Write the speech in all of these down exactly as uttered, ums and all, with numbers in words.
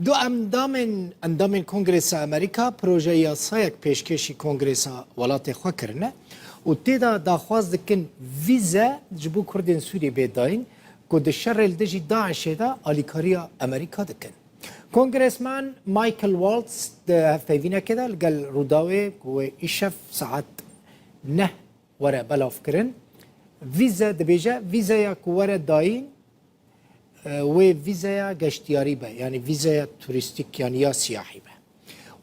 Du endamên, endamên Kongresa Amerîka proje yasayek pêşkêşî Kongresa welatê xwe kirine û tê de daxwaz dikin vîze ji bo Kurdên Sûriyê bê dayîn ku di şerê li dijî DAIŞê de alîkariya Amerîka dikin. Kongresmen Michael Waltz di hevpeyvînekê de li gel Rûdawê ku wê îşev saet neh were belavkirin, vîze dibêje, vîzeya ku were dayîn, e, wê vîzeya geştiyarî be, yanî vîzeya turîstîk yan ya siyahî be.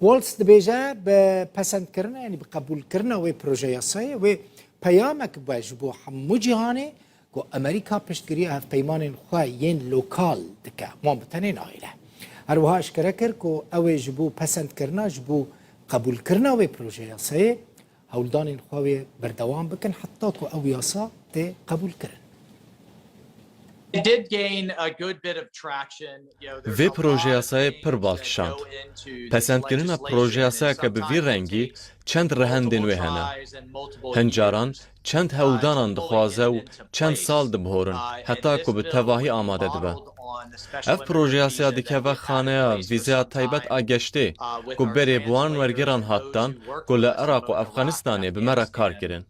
Waltz dibêje, bi pesendkirina, yanî bi qebûlkirina wê proje yasayê, wê peyamek be ji bo hemû cîhanê ku Amerîka piştgiriya hevpeymanên xwe yên lokal dike, wan bi tenê nahêle. Her wiha eşkere kir ku ew ê ji bo pesendkirina, ji bo qebûlkirina wê proje yasayê, hewldanên xwe wê berdewam bikin heta ku ew yasa tê qebûlkirin. It did gain a good bit of traction. You know, there's Vê a lot of projeyasayê things pir bal that kişand. go into this Pesentkirina legislation, and projeyasayeke bi vî sometimes it rengî takes çend rehendên multiple wê hene. tries and multiple Hin caran years, çend uh, hewldanan to fully dixwaze get û it into çend place. Sal dibihorin Uh, and heta this ku bi bill tevahî was amade dibe. modeled on the special Ev projeyasaya immigrant visa dikeve that they've had xaneya in place for vîzeya some taybet time, a geştê uh, with ku our berê bi wan translators wergeran and hatdan those who work ku li with us Iraq for û the last Efxanistanê couple bi me re years. kar kirin.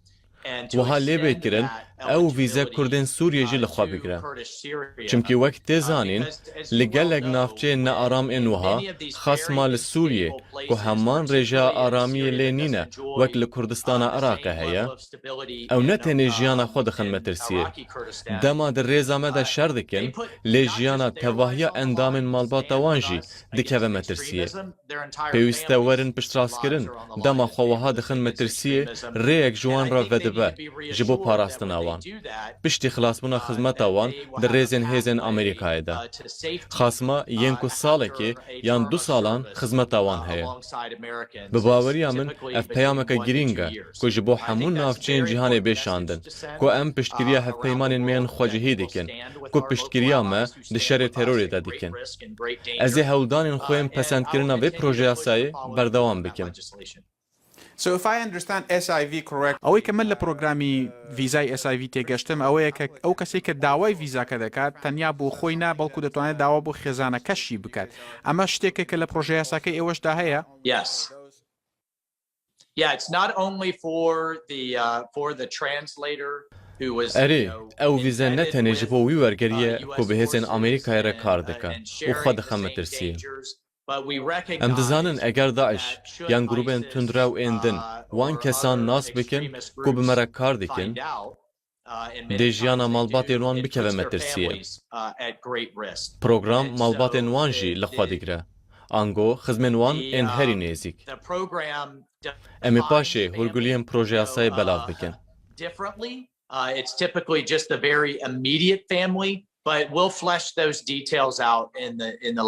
And to Wiha lê bê extend kirin, that ew vîze eligibility, Kurdên Sûriyê jî li uh, xwe to bigire. Kurdish Syria, Çimkî wek tê uh, zanîn, because as li you well gelek know, navçeyên when nearam ên wiha, many of these xasma very li Sûriyê, peaceful ku places, heman rêjeya particularly in aramiyê Syria lê that does nîne, enjoy, wek li Kurdistana uh, the Iraqê same heye, level of stability ew ne in, tenê uh, jiyana xwe dixin in metirsiyê. Iraqi Kurdistan. Dema di rêza me de Uh, şer they dikin, put lê not jiyana just their lives tevahiya on the endamên line, they malbata stand wan with jî us dikeve against metirsiyê. extremism. Their entire Pêwîst e families werin would be piştrast lost kirin, or on the dema line xwe if wiha they dixin continue to metirsiyê, extremism. rêyek ji And wan I re think they need vedibe to be ji bo reassured that parastina when wan. they do that, Piştî xilasbûna uh, xizmeta that wan they will di have a rêzên hêzên pathway, Amerîkayê de. uh, to safety, Xasma yên uh, ku after, salekê uh, a yan term du of salan service, xizmeta wan uh, heye. alongside Americans. Bi It's baweriya min typically ev between peyameke one to girîng two e years. ku ji bo I hemû think that's navçeyên very cîhanê bê important şandin, message to send, ku em uh, piştgiriya around the hevpeymanên me yên world that xwecihî we will dikin, stand with ku our local piştgiriya me allies who di stand şerê with us terorê in de great dikin. risk and great Ez ê danger. hewldanên xwe Uh, yên and I will pesendkirina vê continue to push projeyasayê for following berdewam through on that bikim. Legislation. So if I understand S I V correct, ئەوەی کە من لە پرۆگرامی ڤیزای S I V تێگەشتم ئەوەیە کە ئەو کەسێک کە داوای ڤیزاکە دەکات تەنیا بۆ خۆی نا، بەڵکو دەتوانێت داوا بۆ خێزانەکەشی بکات. ئەمە شتێکە کە لە پرۆژە یاساکەی ئێوەشدا هەیە؟ Yes. Yeah, it's not only for the, uh, for the translator who was, you ئەرێ، know, ئەو ڤیزە ne embedded tenê ji with, bo wî uh, wergeriye U S ku bi hêzên forces Amerîkayê re and, kar uh, dike and û sharing xwe the dixe same metirsiyê. dangers. But we Em dizanin recognize eger DAIŞ that should yan grûbên ISIS, tundrew ên din uh, wan or kesan other nas bikin extremist ku bi me groups re kar dikin, find out, uh, and many dê jiyana times they malbatên do, wan it bikeve puts their metirsiyê. families, uh, at great risk. Program And so malbatên wan jî the, li xwe the, digire. Ango xizmên wan the, ên herî um, nêzîk. the program Em ê defines paşê family, hûrguliyên you projeyasayê know, belav uh, bikin. differently. Uh, it's typically just a very immediate family, but we'll flesh those details out in the, in the